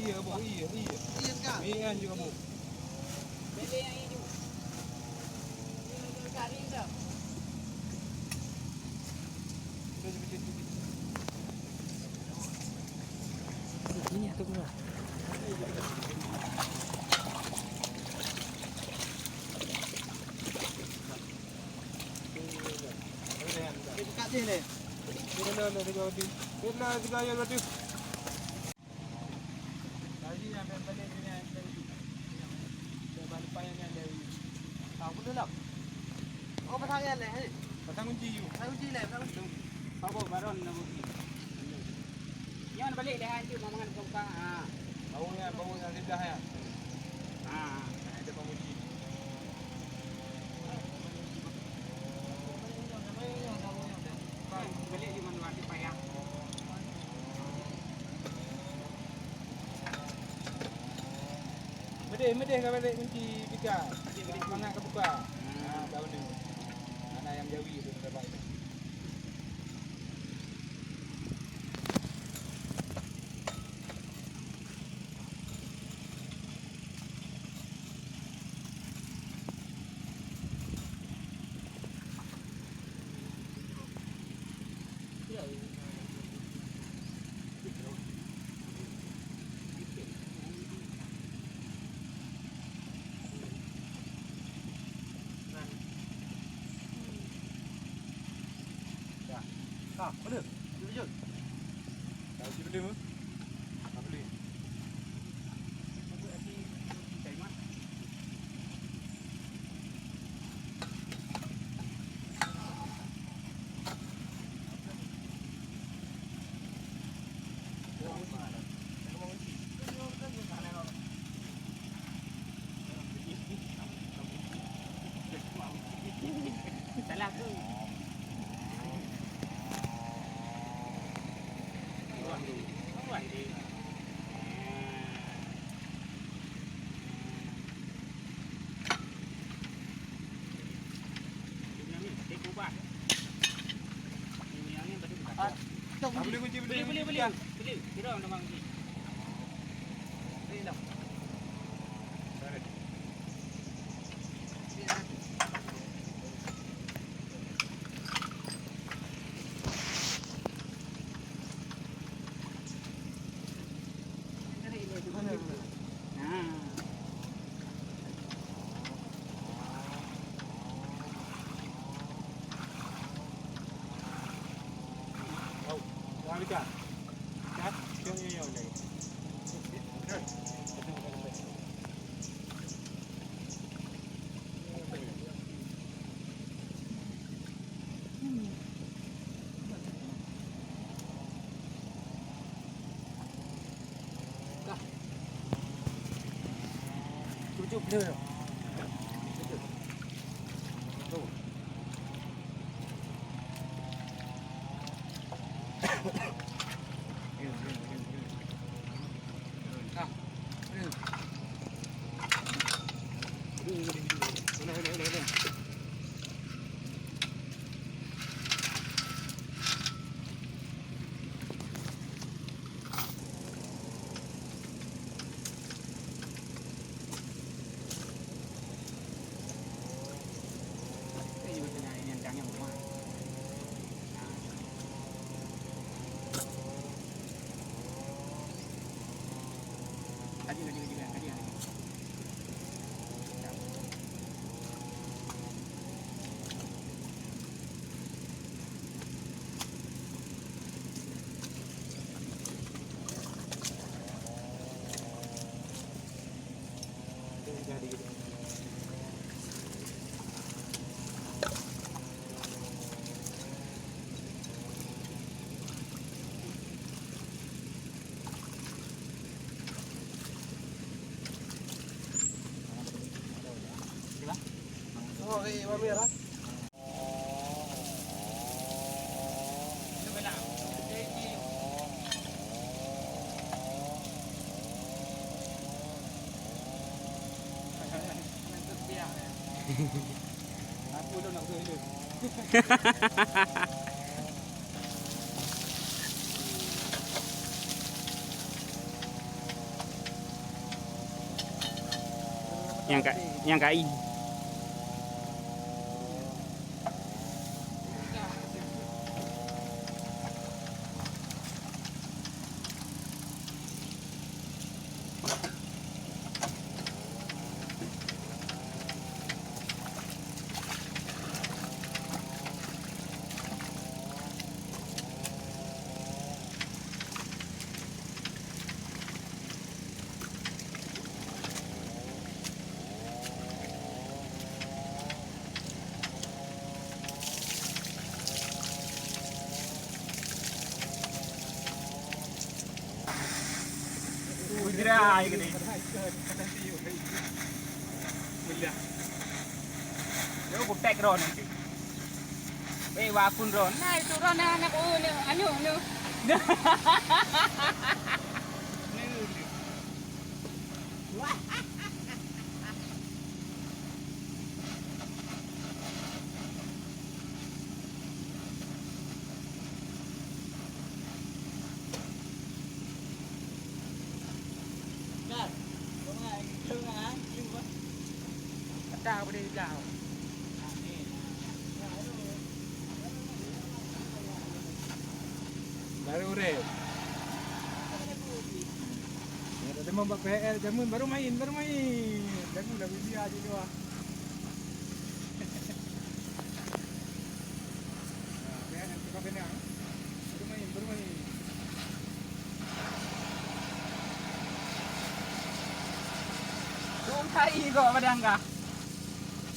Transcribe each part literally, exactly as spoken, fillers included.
Iya, Bu, iya, iya. Iya, kan? Iya, juga, Bu. Buka sini. Tadi nyang balik dengan dari, dari, ah, betul lah. Oh, pasang nyan leh, eh? Pasang kunci, yuk. Pasang kunci leh, pasang kunci. Apa baron nak kunci? Nyan balik leh, hancur, mak mangat buka-buka. Ha. Bau nyan, bau nyan lidah nyan. Ha. Ada penguji. Balik di mana, di payah. Meudeh, meudeh ka balik kunci pika. Mangat ka buka. Ha, daun ni. Anak ayam jawi tu dapat. Dah. Ah, boleh. Boleh je. Dah, boleh, mah. Dah, boleh. Salah aku. Ah, boleh kunci, boleh, boleh, boleh. Boleh. Kira nama kunci. Boleh lah. Tujuh belas. Oh, eh, mami, ya? Aku tu nak kena. Nyang ka, nyang kai. Mudra ai keunoe. Mudra. Yo, kutek ron nanti. Weh, wakun ron. Nah, itu ron, nah, anak, oh, ni, anu, anu. Baru rem. Ya, dah demam bak P L, jameun baru main, baru main. Jameun dah beli aja dua. Nah, P L tukar kena. Baru main, baru main. Dong tai kok padang kah.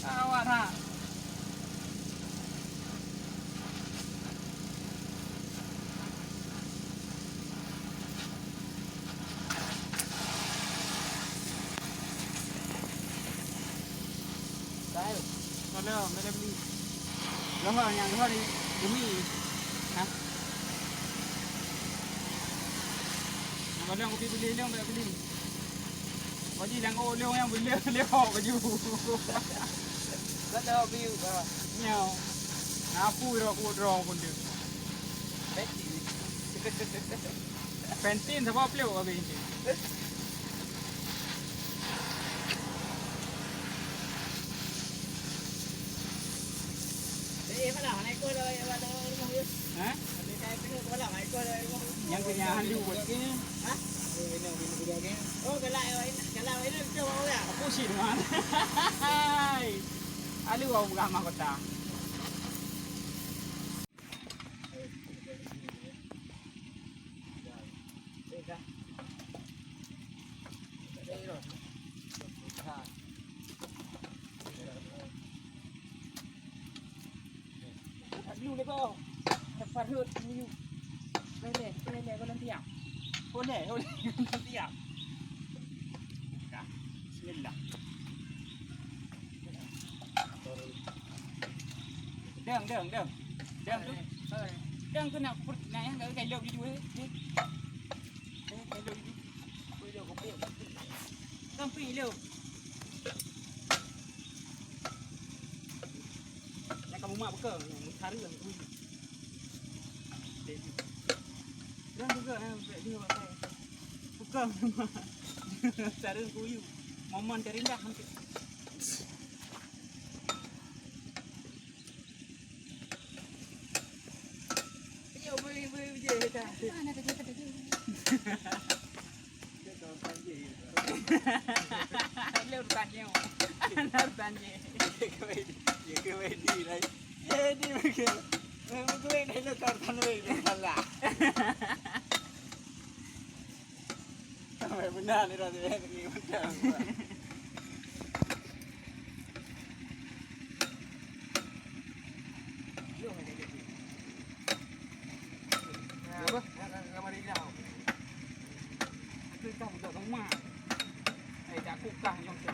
Awak ha. Tahu. Sono, meda beli. Loho nyang loho di bumi. Hah? Nyang balong kupi beli, lông beli. Baju nyang oh, lông nyang beli, lông baju. Kata beli, ah. Nyo. Napu ro ku ro pun dia. Pentin. Pentin, siapa peluk habis ni? Eh, mana? Naik kuda, ya, mana rumah dia? Ha? Ada kain kena kuala, naik kuda, rumah dia. Nyang kena handu buat ke? Ha? Oh, ini, ini, ini, ini. Oh, galak, ya, ini, galak, ini, macam mana, ya? Aku sih, man. Hai. Alu, aku beramah kota. Bismillah. Dang, dang, dang. Dang tu. Dang tu nak per-, nak yang kat kayu gitu, eh. Eh. Eh, kayu gitu. Kayu kopi. Sampai lu. Nak kamu mak beka, mutara aku. Dang juga, eh, dia pakai. Bukan. Cara kuyu. Momen terindah nanti. Lur tanya. Lur tanya. Sampai benar ni rasa ni macam. Apa? Nak, nak, nak mari dah. Aku kah budak rumah. Eh, tak aku kah nyong tu.